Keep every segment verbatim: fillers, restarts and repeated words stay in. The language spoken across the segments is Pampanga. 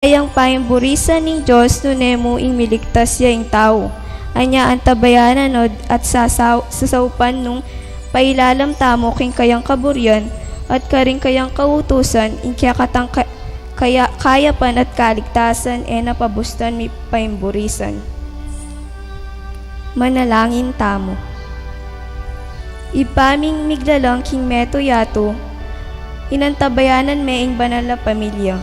Mayayang paimburisan ning Dios nune mu ing miligtas ya ing tau. Anya antabayanan no at sasaw-, sasaupan nung pailalam tamu king kayang kaburian at karing kayang kautusan ing kekatang ka-, kaya-, kayapan at kaligtasan e na pabustan mi paimburisan. Manalangin tamu. Ibpa ming miglalang king meto yatu, inantabayanan me ing banal a pamilya.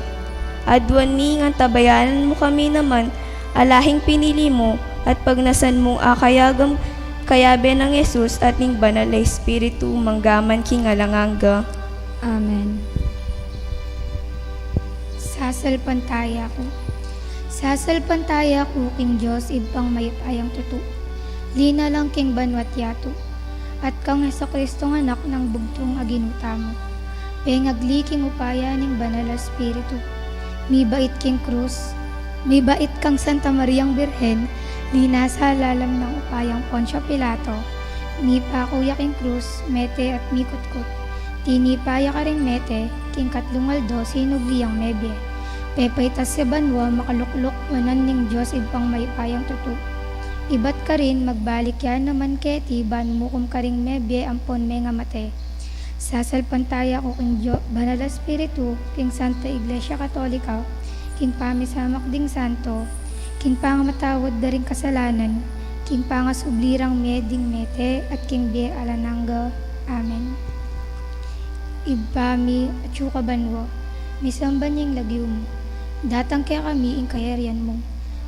Aduan mi ing antabayanan mu kami naman, alahing pinili mu, at pagnasan mung akayagam kayabe nang Jesus at ning Banal a Espiritu, manggaman king alang angga. Amen. Sasalpantaya ku. Sasalpantaya ku king Dios, Ibpang mayupayang tutu. Linalang king banua't yatu. At kang Jesucristong Anak nang bugtung a Ginu tamu. Pengagli king upaya ning Banal a Espiritu. Mibait king krus. Mibait kang Santa Mariang Birhen, linasa lalam nang upayang Poncio Pilato. Mipaku ya king krus, mete at mikutkut. Tinipa ya karing mete, king katlung aldo sinubli yang mebie. Pepaitas ya banua, makalukluk wanan ning Dios Ibpang mayupayang tutu. Ibat karin, magbalik ya naman keti ban mukum karing mebie ampon mengamate. Sasalpantaya ku king Dio-, Banal a Espiritu, king Santa Iglesia Katolika, king pamisamak ding santo, king pangamatawad da ring kasalanan, king pangasubli rang mie ding mete, at king bie alang angga. Amen. Ibpa mi, atsu ka banua, misamban ya ing lagyu mu, datang kekami ing kayarian mu,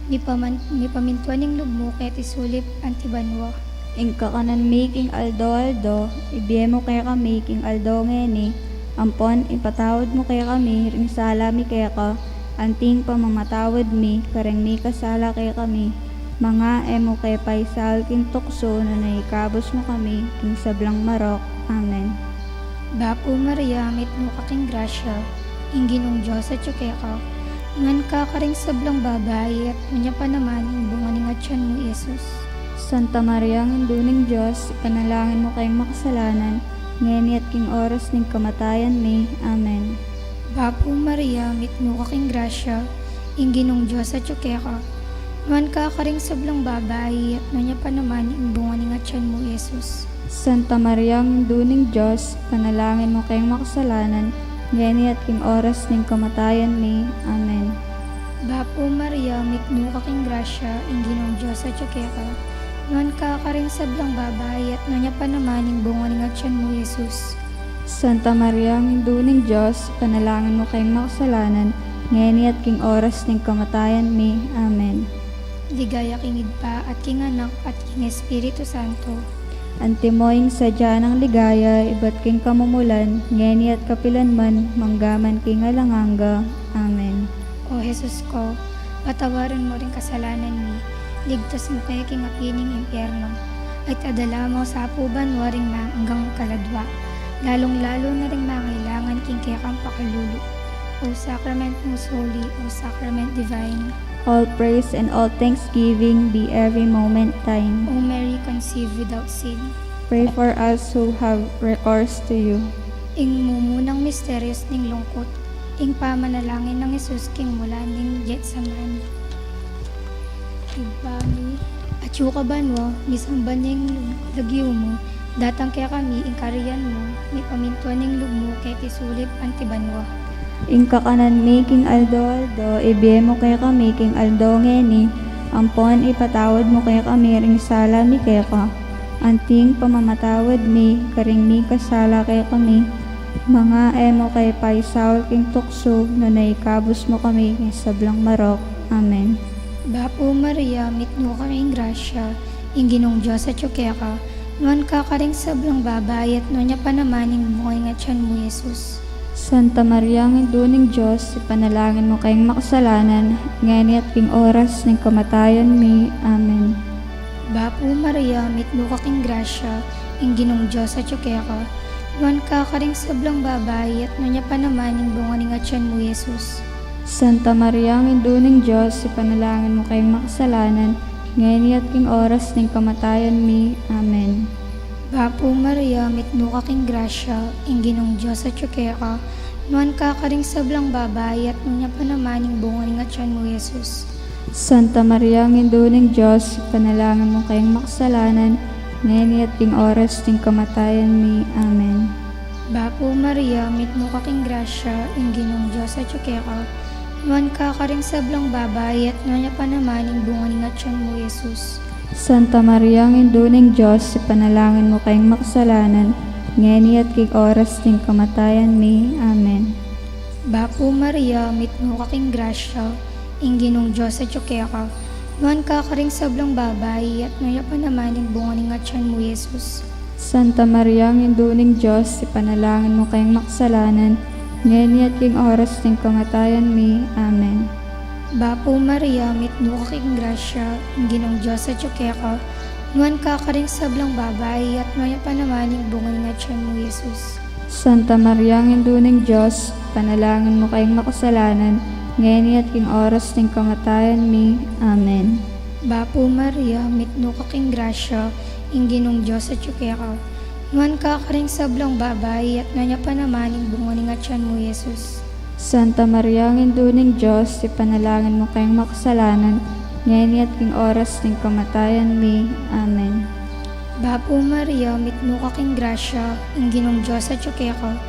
mipaman-, mipamintuan ing lub mu keti sulip anti banua. Ing kakanan mi king aldo-aldo, ibie mu kekami king aldo ngeni, ampon ipatawad mu kekami ring sala mi keka, anting pamamatawad mi kareng mikasala kekami. Manga e mu ke paisaul king tuksu, nune ikabus mu kami king sablang marok. Amen. Bapu Maria, mitmu ka king grasya, ing Ginung Dios atyu keka, nuan ka karing sablang babai, at nuan ya pa naman ing bunga ning atyan mu, Jesus. Santa Maria, Indu ning Dios, ipanalangin mu keng makasalanan, ngeni at king oras ning kamatayan mi. Amen. Bapu Maria, mitmu ka king grasya, ing Ginung Dios atyu keka, nuan ka karing sablang babai, at nuan ya pa naman ing bunga ning atyan mu, Jesus. Santa Maria, Indu ning Dios, ipanalangin mu keng makasalanan, ngeni at king oras ning kamatayan mi. Amen. Bapu Maria, mitmu ka king grasya, ing Ginung Dios atyu keka, nuan ka karing sablang babai, at nuan ya pa naman ing bunga ning atyan mu, Jesus. Santa Maria, Indu ning Dios, ipanalangin mu keng makasalanan, ngeni at king oras ning kamatayan mi. Amen. Ligaya king Ibpa, at king Anak, at king Espiritu Santo. Antimo ing sadya nang ligaya, ibat king kamumulan, ngeni at kapilan man, manggaman king alang angga. Amen. O Jesus ko, patawaran mu ring kasalanan mi, ligtas mu ke king api ning impyerno, at adala mu sa pu banua ring manggang kaladua, lalung-lalu na ring mangailangan king kekang pakalulu. O Sacrament most holy, O Sacrament divine. All praise and all thanksgiving be every moment thine. O Mary conceived without sin. Pray for us who have recourse to you. Ing mumunang misterios ning lungkut, ing pamanalangin nang Jesus king mulan ning Getsemani. Ibpa mi, atyu ka banua, misamban ya ing lagyu mu, datang kekami ing kayarian mu, mipamintuan ing lub mu keti sulip anti banua. Ing kakanan mi king aldo-aldo, ibie mu kekami king aldo ngeni, ampon ipatawad mu kekami ring sala mi keka, anting pamamatawad mi karing mikasala kekami. Manga e mu ke paisaul king tuksu, nune ikabus mu kami king sablang marok. Amen. Bapu Maria, mitmu ka king grasya, ing Ginung Dios atyu keka, nuan ka karing sablang babai, at nuan ya pa naman ing bunga ning atyan mu, Jesus. Santa Maria, Indu ning Dios, ipanalangin mu keng makasalanan, ngeni at king oras ning kamatayan mi. Amen. Bapu Maria, mitmu ka king grasya, ing Ginung Dios atyu keka, nuan ka karing sablang babai, at nuan ya pa naman ing bunga ning atyan mu, Jesus. Santa Maria, Indu ning Dios, ipanalangin mu keng makasalanan, ngeni at king oras ning kamatayan mi. Amen. Bapu Maria, mitmu ka king grasya, ing Ginung Dios atyu keka, nuan ka karing sablang babai, at nuan ya pa naman ing bunga ning atian mu, Jesus. Santa Maria, Indu ning Dios, ipanalangin mu keng makasalanan, ngeni at king oras ning kamatayan mi. Amen. Bapu Maria, mitmu ka king grasya, ing Ginung Dios atyu keka, nuan ka karing sablang babai, at nuan ya pa naman ing bunga ning atian mu, Jesus. Santa Maria, Indu ning Dios, ipanalangin mu keng makasalanan, ngeni at king oras ning kamatayan mi. Amen. Bapu Maria, mitmu ka king grasya, ing Ginung Dios atyu keka, nuan ka karing sablang babai, at nuan ya pa naman ing bunga ning atian mu, Jesus. Santa Maria, Indu ning Dios, ipanalangin mu keng makasalanan, ngeni at king oras ning kamatayan mi. Amen. Bapu Maria, mitmu ka king grasya, ing Ginung Dios atyu keka, nuan ka karing sablang babai, at nuan ya pa naman ing bunga ning atian mu, Jesus. Santa Maria, Indu ning Dios, ipanalangin mu keng makasalanan, ngeni at king oras ning kamatayan mi. Amen. Bapu Maria, mitmu ka king grasya, ing Ginung Dios atyu keka, nuan ka karing sablang babai, at nuan ya pa naman ing bunga ning atian mu, Jesus. Santa Maria, Indu ning Dios, ipanalangin mu keng makasalanan, ngeni at king oras ning kamatayan mi. Amen. Bapu Maria, mitmu ka king grasya, ing Ginung Dios atyu keka,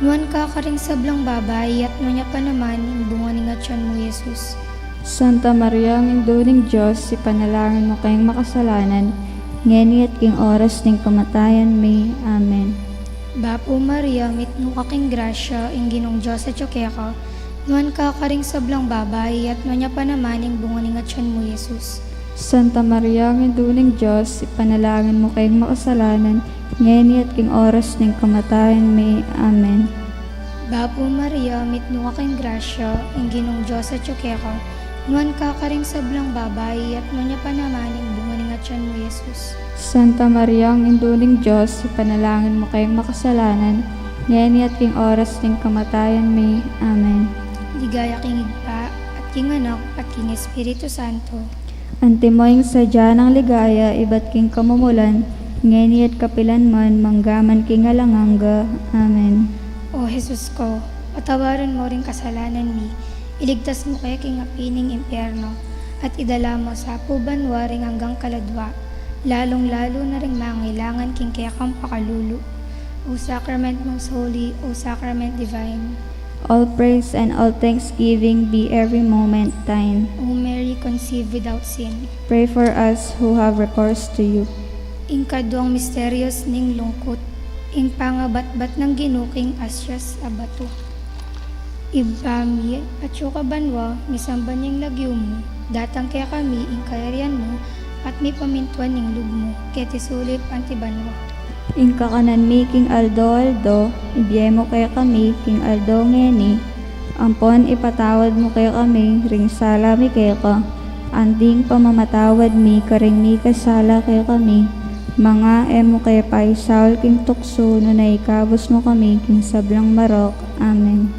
nuan ka karing sablang babai, at nuan ya pa naman ing bunga ning atian mu, Jesus. Santa Maria, Indu ning Dios, ipanalangin mu keng makasalanan, ngeni at king oras ning kamatayan mi. Amen. Bapu Maria, mitmu ka king grasya, ing Ginung Dios atyu keka, nuan ka karing sablang babai, at nuan ya pa naman ing bunga ning atian mu, Jesus. Santa Maria, Indu ning Dios, ipanalangin mu keng makasalanan, ngeni at king oras ning kamatayan mi. Amen. Bapu Maria, mitmu ka king grasya, ing Ginung Dios atyu keka, nuan ka karing sablang babai, at nuan ya pa naman ing bunga ning atian mu, Jesus. Santa Maria, Indu ning Dios, ipanalangin mu keng makasalanan, ngeni at king oras ning kamatayan mi. Amen. Ligaya king Ibpa, at king Anak, at king Espiritu Santo. Antimo ing sadya nang ligaya ibat king kamumulan, ngeni at kapilan man, mangga man king alang angga. Amen. O Jesus ko, patawaran mu ring kasalanan mi, iligtas mu ke king api ning impyerno, at idala mu sa pu banua ring anggang kaladua, lalung-lalu na ring mangailangan king kekang pakalulu. O Sacrament most holy, O Sacrament divine. All praise and all thanksgiving be every moment thine. O Mary conceived without sin. Pray for us who have recourse to you. Ing kaduang misterios ning lungkut, ing pangabatbat nang Ginu king asyas a batu. Ibpa mi, atsu ka banua, misamban ya ing lagyu mu, datang kekami ing kayarian mu, at mipamintuan ing lub mu, keti sulip anti banua. Ing kakanan mi king aldo-aldo, ibie mu kekami king aldo ngeni, ampon ipatawad mu kekami ring sala mi keka, anti ing pamamatawad mi karing mikasala kekami, manga e mu ke paisaul king tuksu, nune ikabus mu kami king sablang marok. Amen.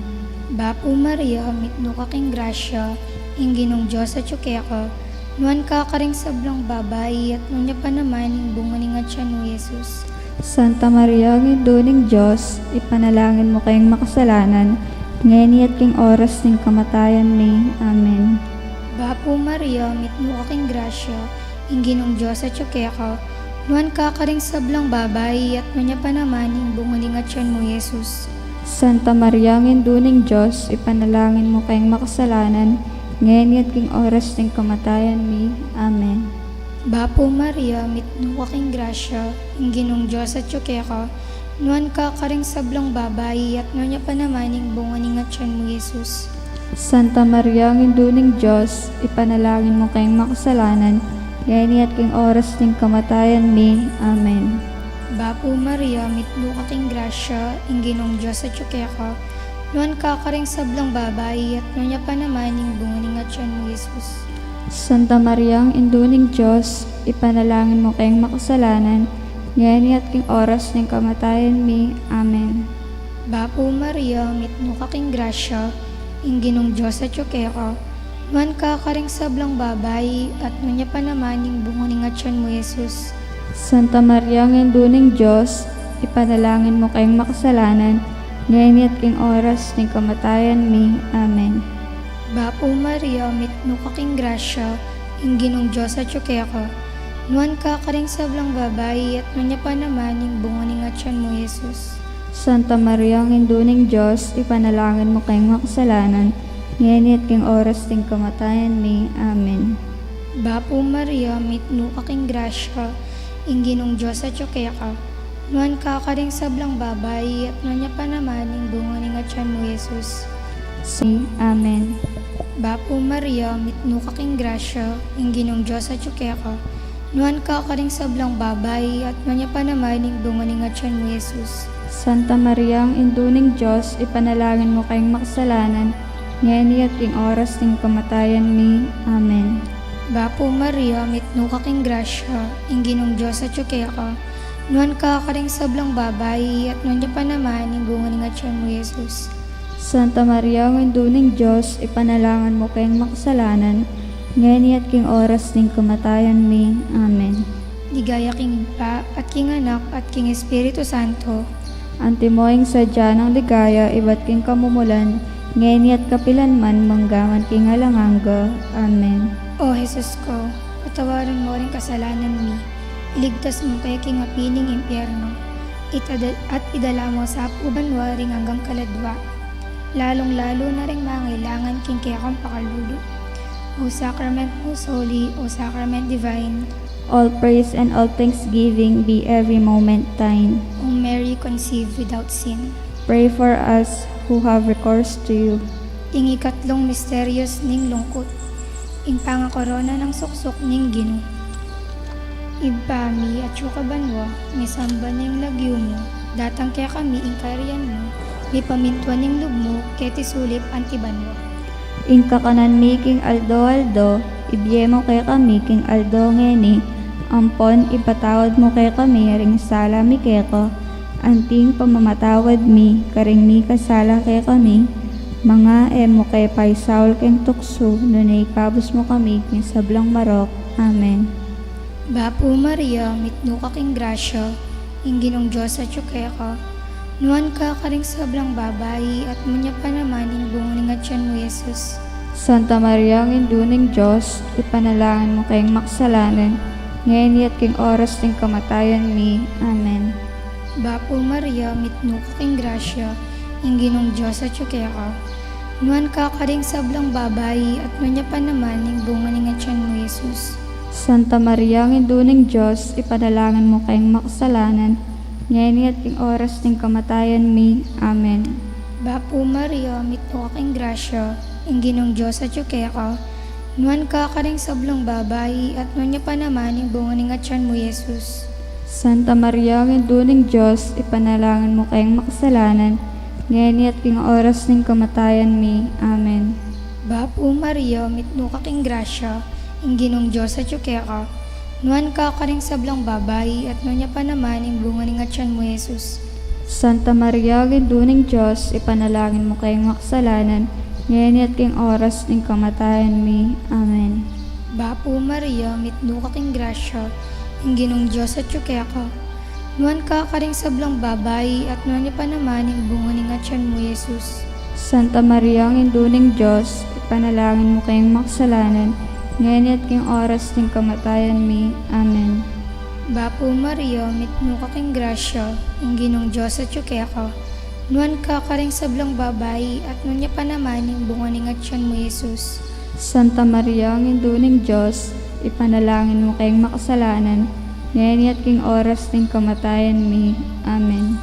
Bapu Maria, mitmu ka king grasya, ing Ginung Dios atsu keka, nuan ka karing sablang babai, at nuan ya pa naman ing bunga ning atian mu, Jesus. Santa Maria, Indu ning Dios, ipanalangin mu keng makasalanan, ngeni at king oras ning kamatayan mi. Amen. Bapu Maria, mitmu ka king grasya, ing Ginung Dios atsu keka, nuan ka karing sablang babai, at nuan ya pa naman ing bunga ning atian mu, Jesus. Santa Maria, Indu ning Dios, ipanalangin mu keng makasalanan, ngeni at king oras ning kamatayan mi. Amen. Bapu Maria, mitmu ka king grasya, ing Ginung Dios atsu keka, nuan ka karing sablang babai, at nuan ya pa naman ing bunga ning atian mu, Jesus. Santa Maria, Indu ning Dios, ipanalangin mu keng makasalanan, ngeni at king oras ning kamatayan mi. Amen. Bapu Maria, mitmu ka king grasya, ing Ginung Dios atsu keka, nuan ka karing sablang babai, at nuan ya pa naman ing bunga ning atian mu, Jesus. Santa Maria, Indu ning Dios, ipanalangin mu keng makasalanan, ngeni at king oras ning kamatayan mi. Amen. Bapu Maria, mitmu ka king grasya, ing Ginung Dios atsu keka, nuan ka karing sablang babai, at nuan ya pa naman ing bunga ning atian mu, Jesus. Santa Maria, Indu ning Dios, ipanalangin mu keng makasalanan, ngeni at king oras ning kamatayan mi. Amen. Bapu Maria, mitmu ka king grasya, ing Ginung Dios atyu keka. Nuan ka karing sablang babai, at nuan ya pa naman ing bunga ning atyan mu, Jesus. Santa Maria, Indu ning Dios, ipanalangin mu keng makasalanan, ngeni at king oras ning kamatayan mi. Amen. Bapu Maria, mitmu ka king grasya, ing Ginung Dios atyu keka. Nuan ka karing sablang babai, at nuan ya pa naman ing bunga ning atyan mu, Jesus. Si-, Amen. Bapu Maria, mitmu ka king grasya, ing Ginung Dios atyu keka. Nuan ka karing sablang babai, at nuan ya pa naman ing bunga ning atyan mu, Jesus. Santa Maria, Indu ning Dios, ipanalangin mu keng makasalanan, ngeni at king oras ning kamatayan mi. Amen. Bapu Maria, mitmu ka king grasya, ing Ginung Dios atyu keka. Nuan ka karing sablang babai, at nuan ya pa naman ing bunga ning atyan mu, Jesus. Santa Maria, Indu ning Dios, ipanalangin mu keng makasalanan, ngeni at king oras ning kamatayan mi. Amen. Ligaya king Ibpa, at king Anak, at king Espiritu Santo. Antimo ing sadya nang ligaya ibat king kamumulan, ngeni at kapilan man, manggaman king alang angga. Amen. O Jesus ko, patawaran mu ring kasalanan mi, iligtas mu ke king api ning impyerno, itad-, at idala mu sa banua ring anggang kaladua, lalung-lalu na ring mangailangan king kekang pakalulu. O Sacrament most holy, O Sacrament divine. All praise and all thanksgiving be every moment thine. O Mary conceived without sin. Pray for us who have recourse to you. Ing ikatlung misteryos ning lungkut, ing pangakorona nang suksuk ning Ginu. Ibpa mi, atsu ka banua, misamban ya ing lagyu mu, datang kekami ing kayarian mu, mipamintuan ing lub mu, keti sulip anti banua. Ing kakanan mi king aldo-aldo, ibie mu kekami king aldo ngeni, ampon ipatawad mu kekami ring sala mi keka, anti ing pamamatawad mi karing mikasala kekami, manga e mu ke paisaul king tuksu, nune ikabus mu kami king sablang marok. Amen. Bapu Maria, mitmu ka king grasya, ing Ginung Dios atyu keka. Nuan ka karing sablang babai, at nuan ya pa naman ing bunga ning atyan mu, Jesus. Santa Maria, Indu ning Dios, ipanalangin mu keng makasalanan, ngeni at king oras ning kamatayan mi. Amen. Bapu Maria, mitmu ka king grasya, ing Ginung Dios atyu keka. Nuan ka karing sablang babai, at nuan ya pa naman ing bunga ning atyan mu, Jesus. Santa Maria, Indu ning Dios, ipanalangin mu keng makasalanan, ngeni at king oras ning kamatayan mi. Amen. Bapu Maria, mitmu ka king grasya, ing Ginung Dios atyu keka. Nuan ka karing sablang babai, at nuan ya pa naman ing bunga ning atyan mu, Jesus. Santa Maria, Indu ning Dios, ipanalangin mu keng makasalanan, ngeni at king oras ning kamatayan mi. Amen. Bapu Maria, mitmu ka king grasya, ing Ginung Dios atyu keka. Nuan ka karing sablang babai, at nuan ya pa naman ing bunga ning atyan mu, Jesus. Santa Maria, Indu ning Dios, ipanalangin mu keng makasalanan, ngeni at king oras ning kamatayan mi. Amen. Bapu Maria, mitmu ka king grasya, ing Ginung Dios atyu keka. Nuan ka karing sablang babai, at nuan ya pa naman ing bunga ning atyan mu, Jesus. Santa Maria, Indu ning Dios, ipanalangin mu keng makasalanan, ngeni at king oras ning kamatayan mi. Amen. Bapu Maria, mitmu ka king grasya, ing Ginung Dios atyu keka. Nuan ka karing sablang babai, at nuan ya pa naman ing bunga ning atyan mu, Jesus. Santa Maria, Indu ning Dios, ipanalangin mu keng makasalanan, ngeni at king oras ning kamatayan mi. Amen.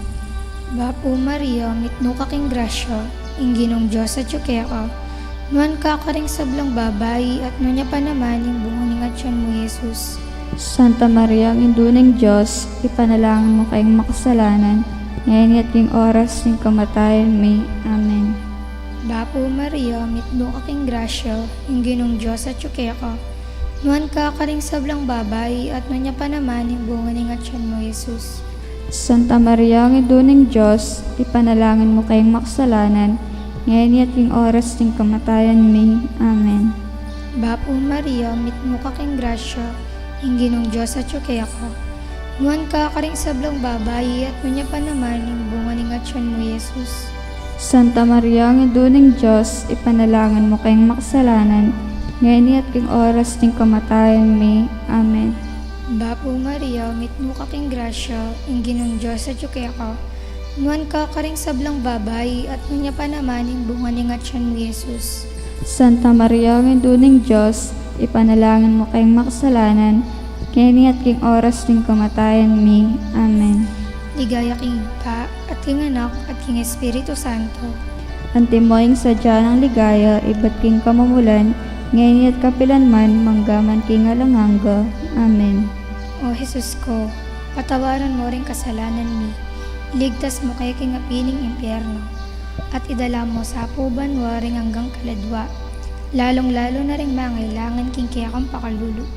Bapu Maria, mitmu ka king grasya, ing Ginung Dios atyu keka. Nuan ka karing sablang babai, at nuan ya pa naman ing bunga ning atyan mu, Jesus. Santa Maria, Indu ning Dios, ipanalangin mu keng makasalanan, ngeni at king oras ning kamatayan mi. Amen. Bapu Maria, mitmu ka king grasya, ing Ginung Dios atyu keka. Nuan ka karing sablang babai, at nuan ya pa naman ing bunga ning atyan mu, Jesus. Santa Maria, Indu ning Dios, ipanalangin mu keng makasalanan, ngeni at king oras ning kamatayan mi. Amen. Bapu Maria, mitmu ka king grasya, ing Ginung Dios atyu keka. Nuan ka karing sablang babai, at nuan ya pa naman ing bunga ning atyan mu, Jesus. Santa Maria, Indu ning Dios, ipanalangin mu keng makasalanan, ngeni at king oras ning kamatayan mi. Amen. Bapu Maria, mitmu ka king grasya, ing Ginung Dios atyu keka. Nuan ka karing sablang babai, at nuan ya pa naman ing bunga ning atyan mu, Jesus. Santa Maria, Indu ning Dios, ipanalangin mu keng makasalanan, ngeni at king oras ning kamatayan mi. Amen. Ligaya king Ibpa, at king Anak, at king Espiritu Santo. Antimo ing sadya nang ligaya ibat king kamumulan, ngeni at kapilan man, mangga man king alang angga. Amen. O Jesus ko, patawaran mu ring kasalanan mi, iligtas mu kami king api ning impyerno, at idala mu sa pu banua ring anggang kaladua, lalung-lalu na ring mangailangan king kekang pakalulu.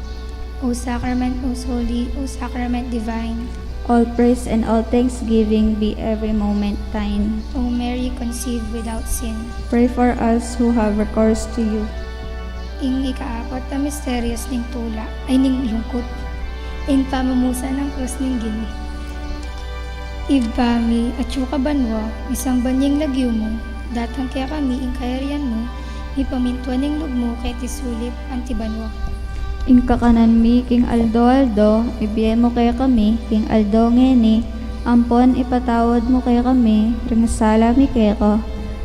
O Sacrament most holy, O Sacrament divine, all praise and all thanksgiving be every moment thine. O Mary conceived without sin, pray for us who have recourse to you. Ing ikaapat a misteryos ning tula, ay ning lungkut, ing pamamusan ning krus ning Ginu. Ibpa mi, atyu ka banua, misamban ya ing lagyu mu, datang kekami ing kayarian mu, mipamintuan ing lub mu keti sulip anti banua. Ing kakanan mi king aldo-aldo, ibie mu kekami king aldo ngeni, ampon ipatawad mu kekami ring sala mi keka,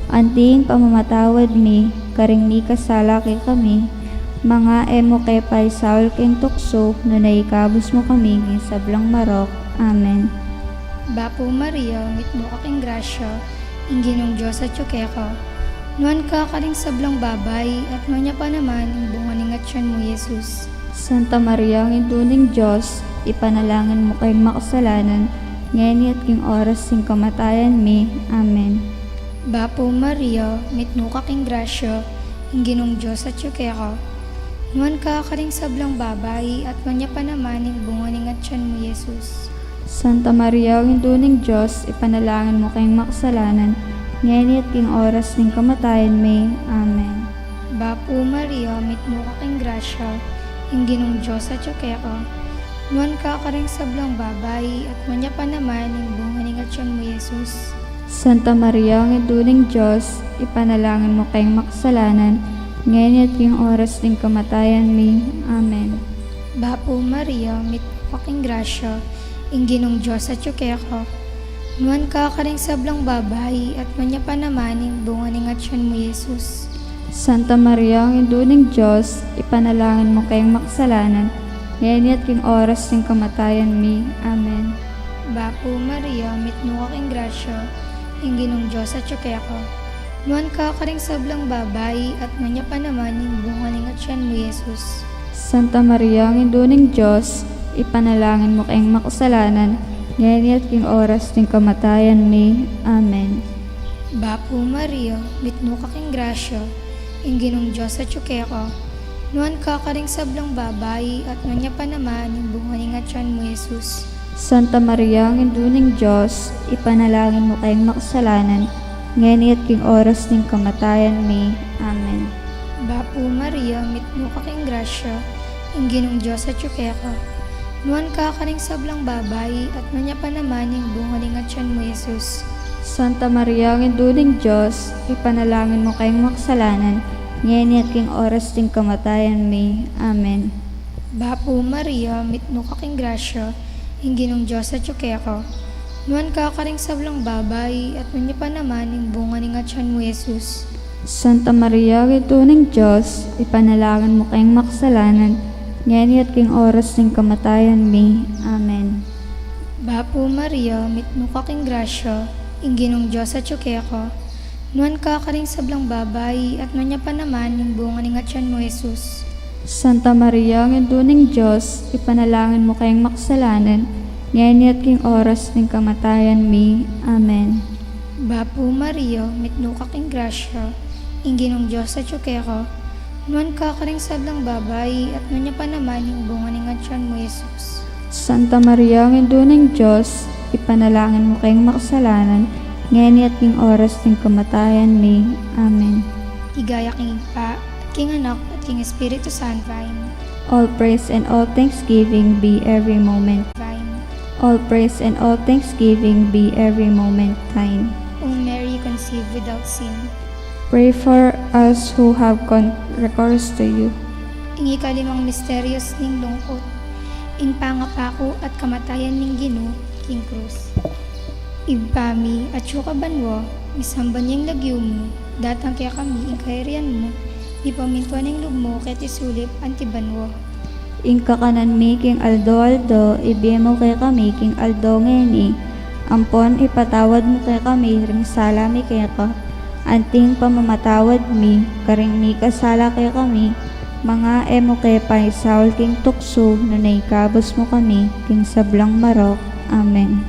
anti ing pamamatawad mi karing mikasala kekami. Manga e mu ke paisaul king tuksu, nune ikabus mu kami king sablang marok. Amen. Bapu Maria, mitmu ka king grasya, ing Ginung Dios atyu keka. Nuan ka karing sablang babai, at nuan ya pa naman ing bunga ning atyan mu, Jesus. Santa Maria, Indu ning Dios, ipanalangin mu keng makasalanan, ngeni at king oras ning kamatayan mi. Amen. Bapu Maria, mitmu ka king grasya, ing Ginung Dios atyu keka. Nuan ka karing sablang babai, at nuan ya pa naman ing bunga ning atyan mu, Jesus. Santa Maria, Indu ning Dios, ipanalangin mu keng makasalanan, ngeni at king oras ning kamatayan mi. Amen. Bapu Maria, mitmu ka king grasya, ing Ginung Dios atyu keka. Nuan ka karing sablang babai, at nuan ya pa naman ing bunga ning atyan mu, Jesus. Santa Maria, Indu ning Dios, ipanalangin mu keng makasalanan, ngeni at king oras ning kamatayan mi. Amen. Bapu Maria, mitmu ka king grasya, ing Ginung Dios atyu keka. Nuan ka karing sablang babai, at nuan ya pa naman ing bunga ning atyan mu, Jesus. Santa Maria, Indu ning Dios, ipanalangin mu keng makasalanan, ngeni at king oras ning kamatayan mi. Amen. Bapu Maria, mitmu ka king grasya, ing Ginung Dios atyu keka. Nuan ka karing sablang babai, at nuan ya pa naman ing bunga ning atyan mu, Jesus. Santa Maria, Indu ning Dios, ipanalangin mu keng makasalanan, ngeni at king oras ning kamatayan mi. Amen. Bapu Maria, mitmu ka king grasya, ing Ginung Dios atyu keka. Nuan ka karing sablang babai, at nuan ya pa naman ing bunga ning atyan mu, Jesus. Santa Maria, Indu ning Dios, ipanalangin mu keng makasalanan, ngeni at king oras ning kamatayan mi. Amen. Bapu Maria, mitmu ka king grasya, ing Ginung Dios atyu keka. Nuan ka karing sablang babai, at nuan ya pa naman ing bunga ning atyan mu, Jesus. Santa Maria, Indu ning Dios, ipanalangin mu keng makasalanan, ngeni at king oras ning kamatayan mi. Amen. Bapu Maria, mitmu ka king grasya, ing Ginung Dios atyu keka. Nuan ka karing sablang babai, at nuan ya pa naman ing bunga ning atyan mu, Jesus. Santa Maria, Indu ning Dios, ipanalangin mu keng makasalanan, ngeni at king oras ning kamatayan mi. Amen. Bapu Maria, mitmu ka king grasya, ing Ginung Dios atyu keka. Nuan ka karing sablang babai, at nuan ya pa naman ing bunga ning atyan mu, Jesus. Santa Maria, Indu ning Dios, ipanalangin mu keng makasalanan, ngeni at king oras ning kamatayan mi. Amen. Bapu Maria, mitmu ka king grasya, ing Ginung Dios atyu keka. Nuan ka karing sablang babai, at nuan ya pa naman ing bunga ning atyan mu, Jesus. Santa Maria, Indu ning Dios, ipanalangin mu keng makasalanan, ngeni at king oras ning kamatayan mi. Amen. Ligaya king Ibpa, at king Anak, at king Espiritu Santo. All praise and all thanksgiving be every moment. All praise and all thanksgiving be every moment thine. O Mary conceived without sin. Pray for us who have con-, recourse to you. Ing ikalimang misterios ning lungkut, ing pangapaku at kamatayan ning Ginu king krus. Ibpa mi, atsu ka banua, misamban ya ing lagyu mu, datang kekami ing kayarian mu, mipamintuan ing lub mu keti sulip anti banua. Ing kakanan mi king aldo-aldo, ibie mu kekami king aldo ngeni, ampon ipatawad mu kekami ring sala mi keka, anting pamamatawad mi karing mikasala kekami, manga e mu ke paisaul king tuksu, nune ikabus mu kami king sablang marok. Amen.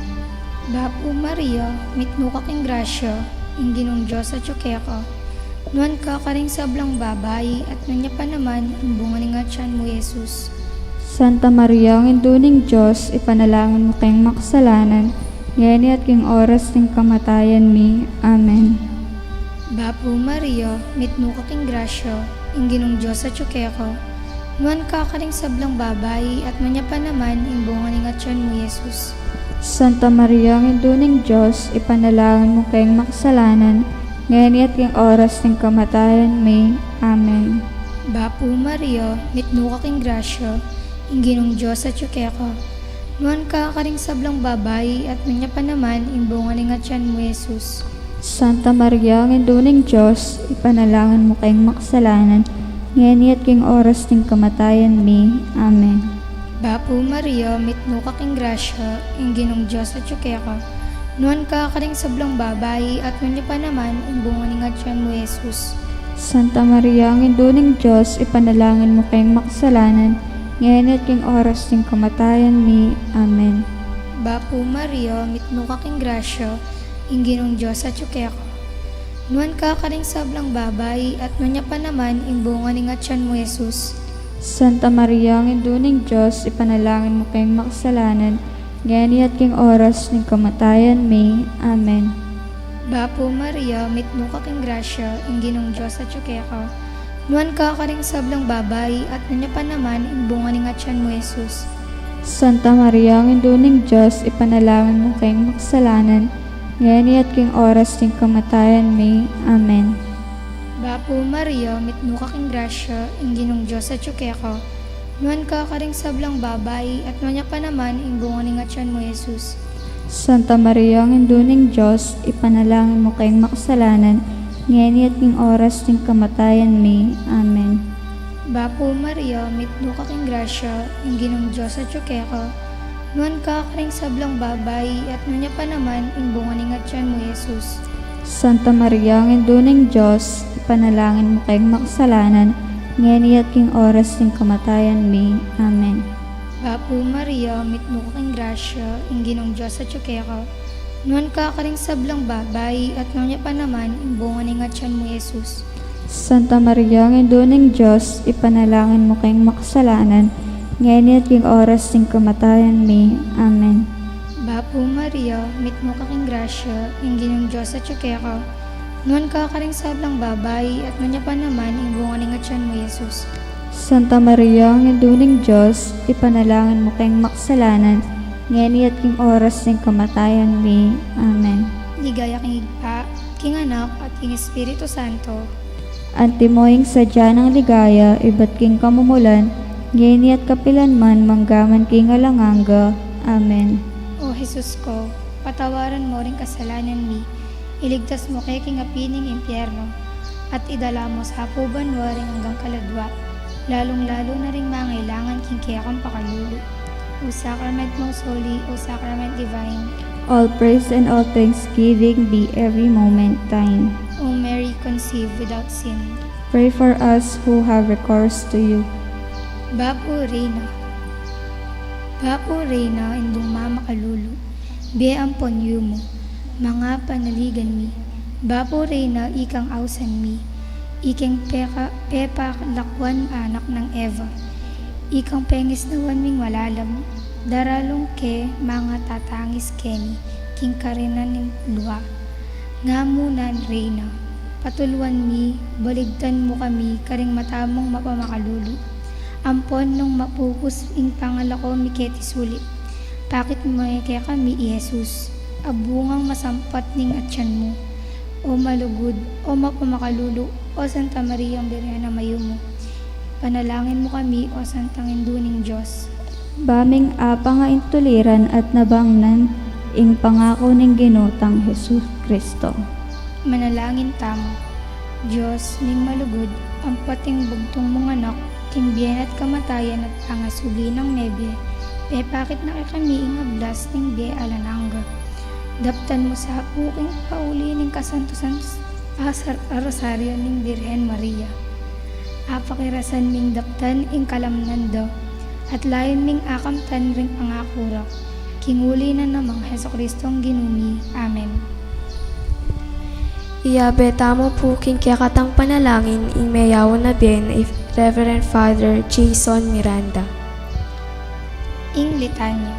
Bapu Maria, mitmu ka king grasya, ing Ginung Dios atyu keka. Nuan ka karing sablang babai, at nuan ya pa naman ing bunga ning atian mu, Jesus. Santa Maria, Indu ning Dios, ipanalangin mu keng makasalanan, ngeni at king oras ning kamatayan mi. Amen. Bapu Maria, mitmu ka king grasya, ing Ginung Dios atyu keka. Nuan ka karing sablang babai, at nuan ya pa naman ing bunga ning atian mu, Jesus. Santa Maria, Indu ning Dios, ipanalangin mu keng makasalanan, ngeni at king oras ning kamatayan mi. Amen. Bapu Maria, mitmu ka king grasya, ing Ginung Dios atyu keka. Nuan ka karing sablang babai, at nuan ya pa naman ing bunga ning atian mu, Jesus. Santa Maria, Indu ning Dios, ipanalangin mu keng makasalanan, ngeni at king oras ning kamatayan mi. Amen. Bapu Maria, mitmu ka king grasya, ing Ginung Dios atyu keka. Nuan ka karing sablang babai, at nuan ya pa naman ing bunga ning atian mu, Jesus. Santa Maria, Indu ning Dios, ipanalangin mu keng makasalanan, ngeni at king oras ning kamatayan mi. Amen. Bapu Maria, mitmu ka king grasya, ing Ginung Dios atyu keka. Nuan ka karing sablang babai, at nuan ya pa naman ing bunga ning atian mu, Jesus. Santa Maria, Indu ning Dios, ipanalangin mu keng makasalanan, ngeni at king oras ning kamatayan mi. Amen. Bapu Maria, mitmu ka king grasya, ing Ginung Dios atyu keka. Nuan ka karing sablang babai, at nuan ya pa naman ing bunga ning atian mu, Jesus. Santa Maria, Indu ning Dios, ipanalangin mu keng makasalanan, ngeni at king oras ning kamatayan mi. Amen. Bapu Maria, mitmu ka king grasya, ing Ginung Dios atyu keka. Nuan ka karing sablang babai, at nuan ya pa naman ing bunga ning atian mu, Jesus. Santa Maria, Indu ning Dios, ipanalangin mu keng makasalanan, ngeni at king oras ning kamatayan mi. Amen. Bapu Maria, mitmu ka king grasya, ing Ginung Dios atyu keka. Nuan ka karing sablang babai, at nuan ya pa naman ing bunga ning atian mu, Jesus. Santa Maria, Indu ning Dios, ipanalangin mu keng makasalanan, ngeni at king oras ning kamatayan mi. Amen. Bapu Maria, mitmu ka king grasya, ing Ginung Dios atyu keka. Nuan ka karing sablang babai, at nuan ya pa naman ing bunga ning atian mu, Jesus. Santa Maria, Indu ning Dios, ipanalangin mu keng makasalanan, ngeni at king oras ning kamatayan mi. Amen. Bapu Maria, mitmu ka king grasya, ing Ginung Dios atyu keka. Nuan ka karing sablang babai, at nuan ya pa naman ing bunga ning atian mu, Jesus. Santa Maria, Indu ning Dios, ipanalangin mu keng makasalanan, ngeni at king oras ning kamatayan mi. Amen. Ligaya king Ibpa, king Anak, at king Espiritu Santo. Antimo ing sadya nang ligaya, ibat king kamumulan, ngeni at kapilan man, manggaman king alang angga. Amen. O Jesus ko, patawaran mo ring kasalanan mi, iligtas mo ke king api ning impyerno, at idala mo sa pu banua ring anggang kaladua, lalung-lalu na ring mangailangan king kekang pakalulu. O Sacrament most holy, O Sacrament divine. All praise and all thanksgiving be every moment thine. O Mary conceived without sin. Pray for us who have recourse to you. Bapu Reyna. Bapu Reyna, Indung mamakalulu, bie ampon yumu, manga panaligan mi. Bapu Reyna, ikang ausan mi, ikeng peka, pepakalakuan anak nang Eva, ikang pengisnawan ming malalam, daralung ke manga tatangis keni king karinan ning lua. Ngamu nan, Reyna, patuluan mi, baligtan mu kami karing mata mung mapamakalulu. Ampon nung mapukus ing pangalako mi keti sulip, Ipakit mu kekami i Jesus, a bungang masampat ning atian mu. O malugud, o mapamakalulu, o Santa Mariang Birhen a mayumu, panalangin mu kami, o Santang Indu ning Dios. Ba ming apangaintuliran at nabangnan ing pangaku ning Ginu tang Jesus Cristo. Manalangin tamu. Dios ming malugud, ampat ing bugtung mung Anak, king bie na at kamatayan at pangasubli nang mebie, pepakit na kekami ing ablas ning bie alang angga. Daptan mu sa pu king pauli ning kasantusan a sar-, a Rosario ning Birhen Maria. Apakirasan ming daptan ing kalamnan da, at layun ming akamtan ring pangaku ra. King uli na namang Jesucristong Ginu mi. Amen. Iabe tamu pu king kekatang panalangin ing meyaun a bie nang Reverend Father Jason Miranda. Ing Litanya.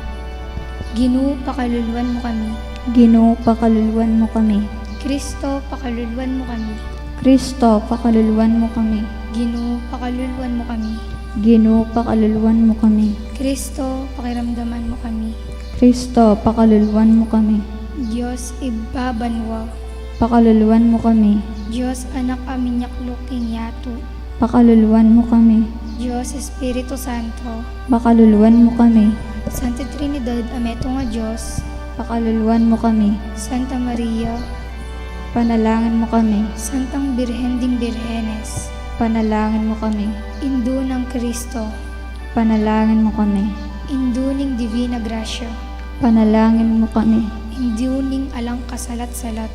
Ginu, pakaluluan mu kami. Ginu, pakaluluan mu kami. Kristo, pakaluluan mu kami. Kristo, pakaluluan mu kami. Ginu, pakaluluan mu kami. Ginu, pakaluluan mu kami. Kristo, pakiramdaman mu kami. Kristo, pakaluluan mu kami. Dios Ibpa banua, pakaluluan mu kami. Dios Anak a minyakluk king yatu, pakaluluan mu kami. Dios Espiritu Santo, pakaluluan mu kami. Santa Trinidad a metung a Dios, pakaluluan mu kami. Santa Maria, panalangin mu kami. Santang Birhen ding Birhenes, panalangin mu kami. Indu nang Kristo, panalangin mu kami. Indu ning Divina Gracia, panalangin mu kami. Indu ning alang kasalat-salat,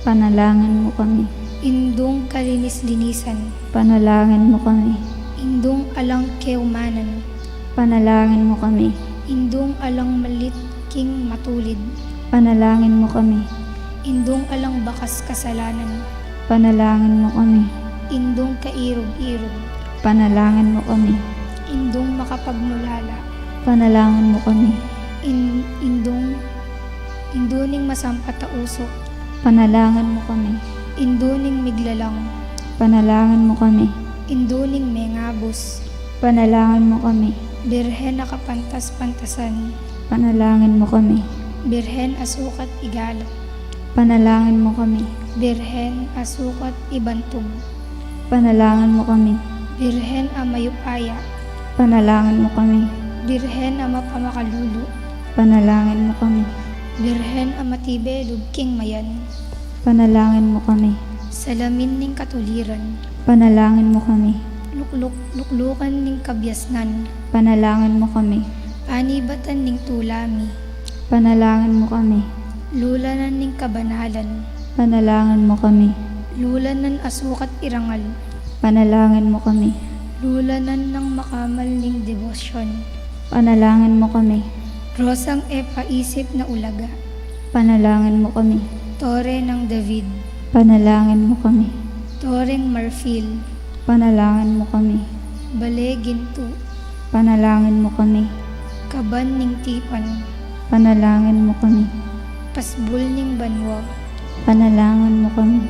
panalangin mu kami. Indung kalinis-linisan, panalangin mu kami. Indung alang keumanan, panalangin mu kami. Indung alang malit king matulid, panalangin mu kami. Indung alang bakas kasalanan, panalangin mu kami. Indung kairug-irug, panalangin mu kami. Indung makapagmulala, panalangin mu kami. In-, indung, indu ning masampat a usuk, panalangin mu kami. Indu ning miglalang, panalangin mu kami. Indu ning mengabus, panalangin mu kami. Birhen a kapantas-pantasan, panalangin mu kami. Birhen a sukat igalang, panalangin mu kami. Birhen a sukat ibantug, panalangin mu kami. Birhen a mayupaya, panalangin mu kami. Birhen a mapamakalulu, panalangin mu kami. Birhen a matibe lub king mayan, panalangin mu kami. Salamin ning katuliran, panalangin mu kami. Lukluk-, luklukan ning kabiasnan, panalangin mu kami. Panibatan ning tula mi, panalangin mu kami. Lulanan ning kabanalan, panalangin mu kami. Lulanan a sukat irangal, panalangin mu kami. Lulanan nang makamal ning debosyon, panalangin mu kami. Rosang e paisip na ulaga, panalangin mu kami. Tore nang David, panalangin mu kami. Toreng marfil, panalangin mu kami. Bale gintu, panalangin mu kami. Kaban ning tipan, panalangin mu kami. Pasbul ning banua, panalangin mu kami.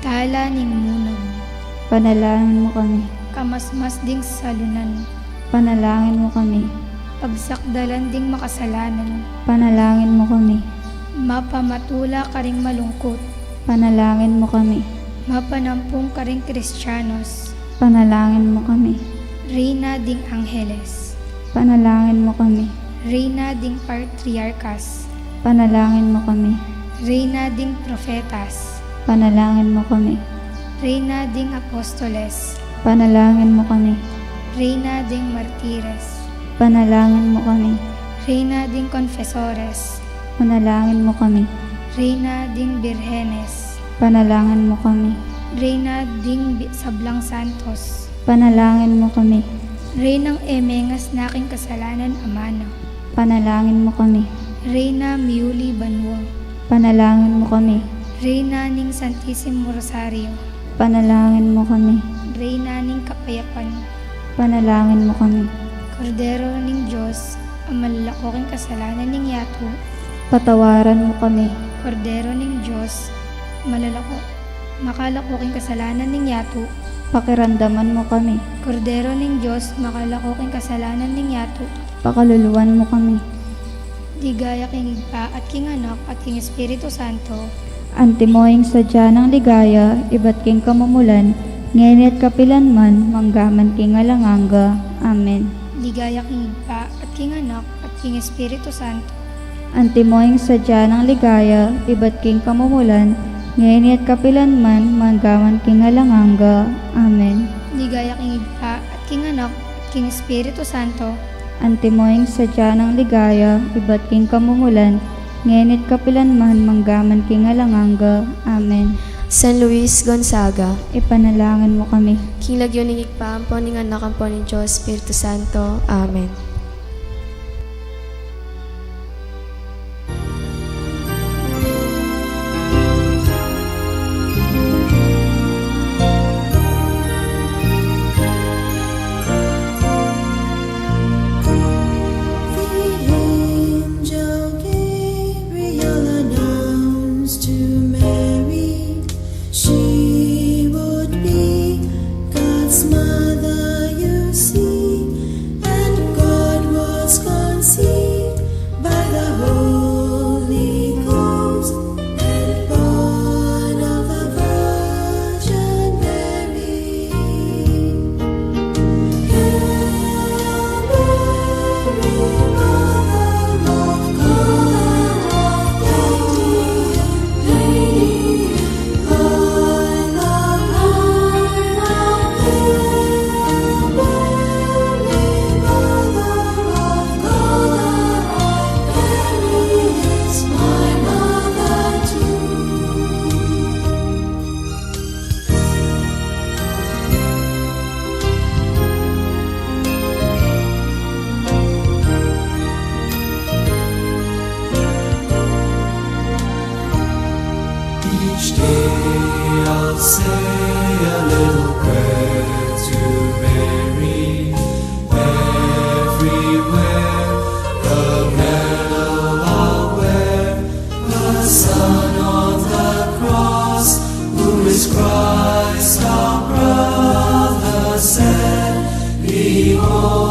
Tala ning munag, panalangin mu kami. Kamasmas ding salunan, panalangin mu kami. Pagsakdalan ding makasalanan, panalangin mu kami. Mapamatula karing malungkut, panalangin mu kami. Mapanampung karing Kristianos, panalangin mu kami. Reyna ding Angeles, panalangin mu kami. Reyna ding Patriarkas, panalangin mu kami. Reyna ding Profetas, panalangin mu kami. Reyna ding Apostoles, panalangin mu kami. Reyna ding Martires, panalangin mu kami. Reyna ding Konfesores, panalangin mu kami. Reyna ding Birhenes, panalangin mu kami. Reyna ding bi-, sablang santos, panalangin mu kami. Reynang e mengas na king kasalanan a mana, panalangin mu kami. Reyna miuli banua, panalangin mu kami. Reyna ning Santisimo Rosario, panalangin mu kami. Reyna ning kapayapan, panalangin mu kami. Kordero ning Dios, a malalako king kasalanan ning yatu, patawaran mu kami. Kordero ning Dios, malalako, makalako king kasalanan ning yatu, pakiramdaman mu kami. Kordero ning Dios, makalako king kasalanan ning yatu, pakaluluan mu kami. Ligaya king Ibpa, at king Anak, at king Espiritu Santo. Antimo ing sadya nang ligaya, ibat king kamumulan, ngeni at kapilan man, manggaman king alang angga. Amen. Ligaya king Ibpa, at king Anak, at king Espiritu Santo. Antimo ing sadya nang ligaya, ibat king kamumulan, ngeni at kapilan man, manggaman king alang angga. Amen. Ligaya king Ibpa, at king Anak, at king Espiritu Santo. Antimo ing sadya nang ligaya, ibat king kamumulan, ngeni at kapilan man, manggaman king alang angga. Amen. San Luis Gonzaga, ipanalangin mu kami. King lagyu ning Ibpa, ampo ning Anak, ampo ning Dios Espiritu Santo. Amen. The angel Gabriel announced to Mary she would be God's mother, you see, and God was conceived by the Holy Ghost, and born of the Virgin Mary. Hail Mary, Mother of God, Lady, Lady, Light of Light, Hail Mary, Mother of God, Mary is my mother too. Each day I'll say a little prayer to Mary. Everywhere the veil I'll wear, the Son on the cross, who is Christ our brother, said, "Behold